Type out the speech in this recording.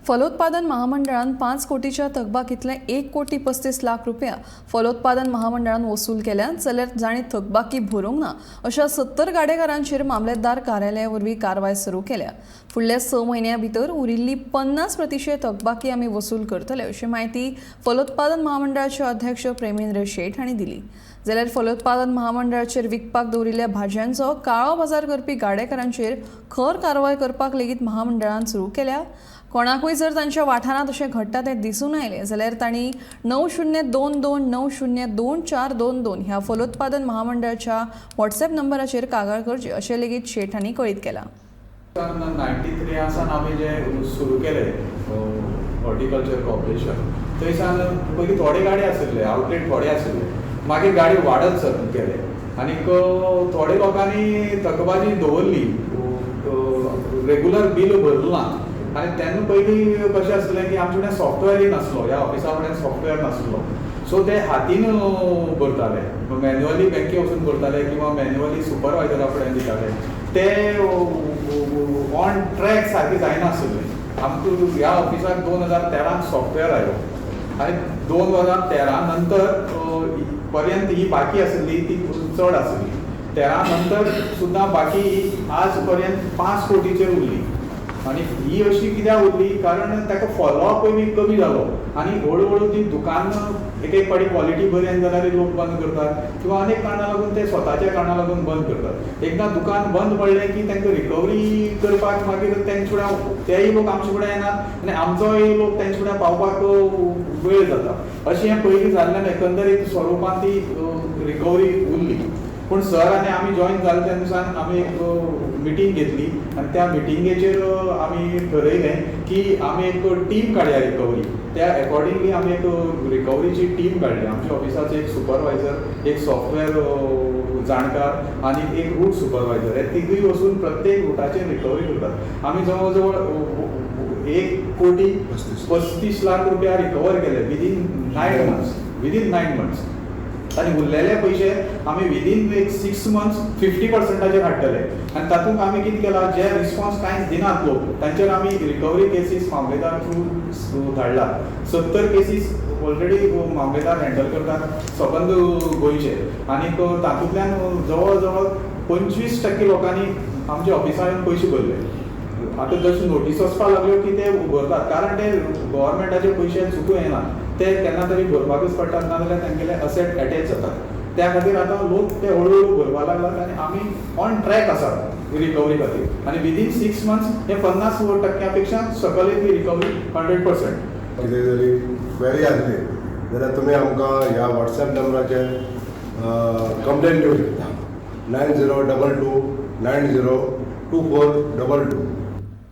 फलोत्पादन महामंडळान 5 कोटीच्या थकबाकीतले 1 कोटी 35 लाख रुपया फलोत्पादन महामंडळान वसूल केल्यात, जाल्यार जांणी थकबाकी भरूंक ना अशा 70 गाडेकारांचेर मामलेदार कार्यालया वरवीं कारवाय सुरू केल्या. फुडल्या 6 म्हयन्यां भितर उरिल्ली 50% थकबाकी आमी वसूल करतले, अशी म्हायती फलोत्पादन महामंडळाचे अध्यक्ष प्रेमेंद्र शेट हांणी दिली. जाल्यार फलोत्पादन महामंडळाचेर विकपाक दवरिल्ल्या भाजयांचो काळो बाजार करपी गाडेकारांचेर खर कारवाय करपाक लेगीत महामंडळान सुरू केल्या. कोणाकूय जर तांच्या वाठारांत अशें घडटा तें दिसून आयलें जाल्यार तांणी 9022902422 ह्या फलोत्पादन महामंडळाच्या व्हॉट्सएप नंबराचेर कागाळ करची, अशें लेगीत शेट हांणी कळीत केलां. 93 सावन आमी जे सुरू केलें हॉर्टिकल्चर कॉर्पोरेशन, थंय सावन पयलीं थोडे गाडी आशिल्ले, आउटलेट थोडे आशिल्ले. मागीर गाडी वाडत सर गेले आनीक थोडे लोकांनी थकबाजी दवरली, रेगुलर बील भरलो ना. आनी तेन्ना पयलीं कशें आसलें की आमचे कडेन सॉफ्टवेअरय नासलो, ह्या ऑफिसा कडेन सॉफ्टवेअर नासलो. सो ते हातीन भरताले, मॅन्युअली बँके वचून भरताले किंवा मॅन्युअली सुपरवायझरा कडेन दिताले. ते ऑन ट्रॅक सारकें जायनासलें. आमकां ह्या ऑफिसाक 2013 सॉफ्टवेअर आयलो आनी 2013 नंतर पर्यंत ही बाकी आसली ती चड आसली. 13 नंतर सुद्दां बाकी ही आज पर्यंत 5 कोटीचेर उरली. आनी ही अशी कित्याक उरली? कारण ताका फॉलोअपूय बी कमी जालो आनी हळू हळू ती दुकान एक एक फावटी क्वॉलिटी बरी आनी जाल्यार लोक बंद करतात किंवा अनेक कारणां लागून ते स्वताच्या कारणां लागून बंद करतात. एकदां दुकान बंद पडलें की तांकां रिकवरी करपाक मागीर तेंचे फुडें तेय लोक आमचे फुडें येनात आनी आमचोय लोक तेंचे फुडें पावपाक वेळ जाता. अशें हें पयलीं जाल्ल्यान एकंदरीत स्वरुपान ती रिकवरी उरली. पूण सर आनी आमी जॉयन जाले तेन्ना सावन आमी एक मिटींग घेतली आनी त्या मिटिंगेचेर आमी ठरयलें की आमी एक टीम काडया रिकवरी. त्या एकॉर्डिंगली आमी एक रिकवरीची टीम काडली. आमच्या ऑफिसाचे एक सुपरवायझर, एक सॉफ्टवेअर जाणकार आनी एक रूट सुपरवायझर, हे तिगूय वचून प्रत्येक रुटाचेर रिकवरी करतात. आमी जवळ जवळ 1 कोटी 35 लाख रुपया रिकवर केले within 9 months, within 9 months. आनी उरलेले पयशे आमी विदीन एक 6 मंथ्स 50 पर्संटाचेर हाडटले. आनी तातूंत आमी कितें केलां, जे रिस्पॉन्स कांयच दिनात लोक, तांचेर आमी रिकवरी केसीस मामलेदार थ्रू धाडला. 70 केसीस ऑलरेडी मामलेदार हँडल करतात सबंद गोंयचे. आनीक तातूंतल्यान जवळ जवळ 25% लोकांनी आमच्या ऑफिसान येवन पयशे भरले. आतां जशे नोटीस वचपाक लागल्यो की ते भरतात, कारण ते गव्हर्मेंटाचे पयशे चुकूं येना, ते केन्ना तरी भरपाकूच पडटात, नाजाल्यार तांगेले असेट एटॅच जातात. त्या खातीर आतां लोक ते हळू हळू भरपाक लागलात आनी आमी ऑन ट्रॅक आसात रिकवरी खातीर. आनी विदीन 6 मंथ्स हे 50 टक्क्या पेक्षा सकयल येतली रिकवरी, 100%. कितें तरी क्वेरी आसली जाल्यार तुमी आमकां ह्या वॉट्सॅप नंबराचेर कंप्लेन दिवंक शकता, 9022902422.